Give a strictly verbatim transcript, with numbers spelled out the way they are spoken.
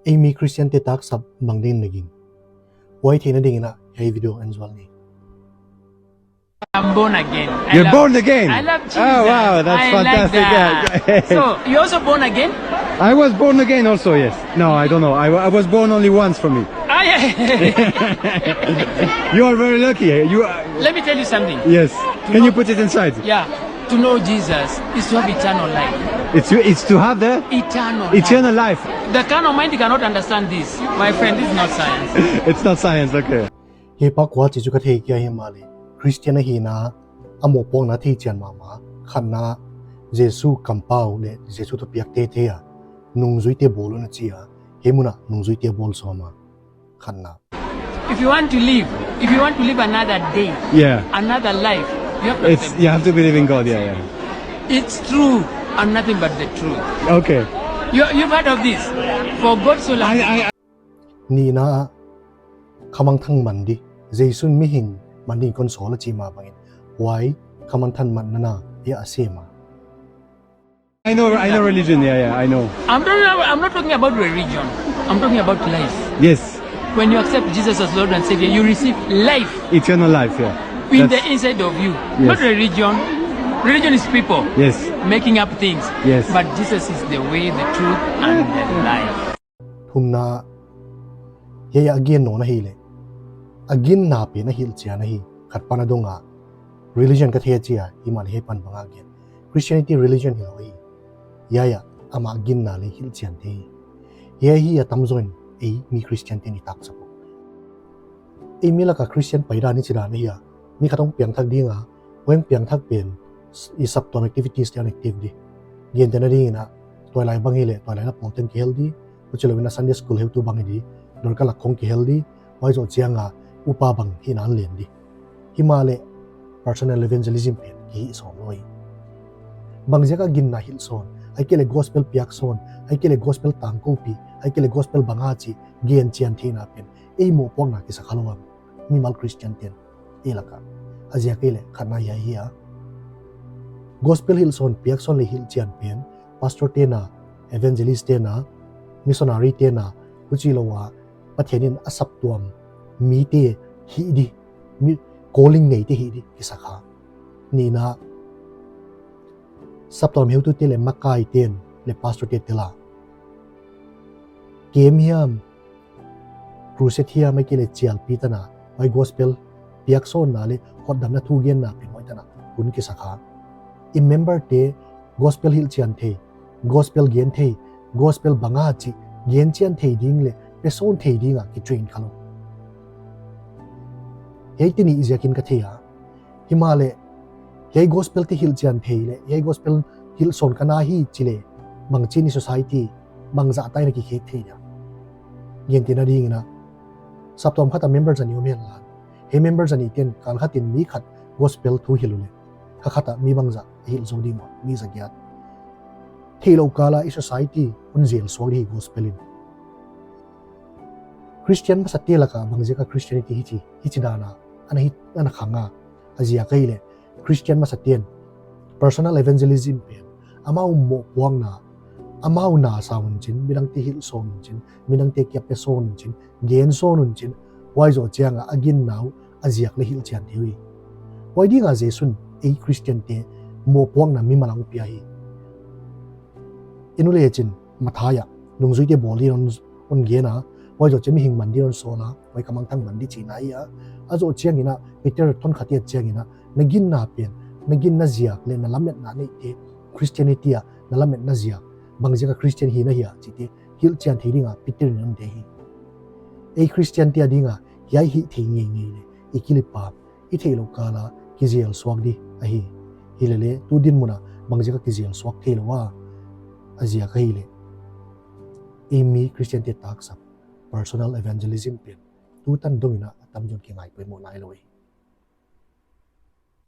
Ei mi Christian te taksap bang ding na gin? Huai theihna dingin hiai video en zual ni. I'm born again. I You're love, born again? I love Jesus. Oh, wow, that's I like fantastic. That. Yeah. So, you also born again? I was born again also, yes. No, I don't know. I, wa- I was born only once for me. Ah, yeah. You are very lucky. You are, Let me tell you something. Yes. Can you put it inside? Yeah. To know Jesus is to have eternal life. It's, it's to have the Eternal life. Eternal life. The carnal mind cannot understand this. My friend, this is not science. It's not science, okay. Hiai pa kua chih chu ka thei kei a, himahleh Christian ahihna a mohpuakna theichian mahmah. Khatna, Jesu kampau leh Jesu thupiakte thei a, nungzuite bawl un a chi a, hiai mun ah nungzuite bawl sawm a. Khatna. If you want to live, if you want to live another day, Yeah. another life, you have to It's, accept you have to believe in God, yeah, yeah. It's true and nothing but the truth. Okay. You, you've heard of this? For God so loved I, I, Nihna, khamangthang man di. Jesu'n mihing man ding kon sawl a chi mah bangin, huai khamangthang manna na hiai a sem a. I know, I know religion. Yeah, yeah, I know. I'm not, I'm not talking about religion. I'm talking about life. Yes. When you accept Jesus as Lord and Savior, you receive life. Eternal life, yeah. In the That's inside of you. Yes. Not religion. Religion is people Yes. making up things. Yes. But Jesus is the way, the truth, and the life. Thumna, hiai a gen nawn ahihleh, a ginna pen a hilhchian ahi. Khat pan a dong a, religion ka thei a chi a, himahleh hiai pan bang a gen. Christianity religion hilou hi. Hiai ah, amah ginna leh hilhchian thei. Hiai hi a tamzaw in ei mi Christian te'n i taksap uh. Ei mi lak a Christian paidan i chidan ahi a, mi khat hong piangthak ding a, huai piangthak pen, i saptuam activities te ah active di. Gentehna dingin, tuailai bang hileh, tuailai na pawlte'n kihel di, huchilouin Sunday school heutu bang hi di, Dorka lak khong kihel di, huai zoh chiang a, upa bang hihna len di. Himahleh, personal evangelism pen kihih sawm lou hi. Bangziak a ginna hilh sawn, ahihkeileh gospel piak sawn, ahihkeileh gospel tangkoupih, ahihkeileh gospel bang a chi, genchian theihna pen, ei mohpuakna kisa kha lou a, mimal Christian te'n, ei lak a. A ziak ahihleh, khatna hiai hi a. Gospel hilh sawn, piak sawn leh hilhchian pen, pastor te'n a, evangelist te'n a, missionary te'n a, huchilou a, Pathian in a saptuam mite hih di, mi, calling neite hih di kisa kha. Nihna, saptuam heutute leh makaite'n leh pastor te tel a, camp hiam, crusade hiam, ahihkeileh chialpi tan a, huai gospel piak sawnna leh hotdamna thugenna pen huai tan a hun kisa kha. I member te gospel hilhchian thei, gospel gen thei, gospel bang a chi, genchian thei ding leh, pe sawn thei ding a kitrain kha lou. Hiaite nih ziakin ka thei a. Himahleh, hiai gospel te hilhchian thei leh, hiai gospel hilh sawn ka na hi chi leh, bangchin i society, bangzah tai in a kikhek thei dia. Gentehna dingin, saptuam khat a member zanih om henla, hiai member zanih te'n kal khat in mi khat gospel thu hilh uleh, kha khat a mi bangzah hilh zou ding ua, mi zagiat. Theihlouh kal a i society hon zel suak di hi gospel in. Christian masate lak a bangziak a Christianity hichi, hichi dan a, ana hi, ana khang a, a ziak ahihleh, Christian masate'n, personal evangelism pen, amau mohpuakna, amau na sa un chin, midangte hilh sawn un chin, midangte kiang pe sawn un chin, gen sawn un chin, huai zoh chiang a a ginna uh, a ziak leh hilhchian thei uhi. Huai ding a Jesu'n, ei Christian te, mohpuakna mimal a hong pia hi. I nu leh chin, Mathai a, nungzuite bawl dingin hon, hon gen a, huai zoh chiang mihing man dingin hon sawl a, huai khamangthang man di chihna ahi a. A zoh chiangin, Peter thon khat ah chiangin, na ginna pen, na ginna ziak leh na lametna neite, Christianity a, na lametna ziak, bangziak a Christian hihna hia, chihte, hilhchian thei ding a, Peter in hon deih hi. Ei Christian te a ding a, hiai hih thei ngeingei leh, i kilipa, i theihlouh kal a kizel suak di ahi. Hilele, tu dinmun a bangziak a kizel suak theilou a, a ziak ahihleh, ei mi Christian te taksap, personal evangelism pen, tutan dongin a tamzaw in kingai poimoh nailou hi.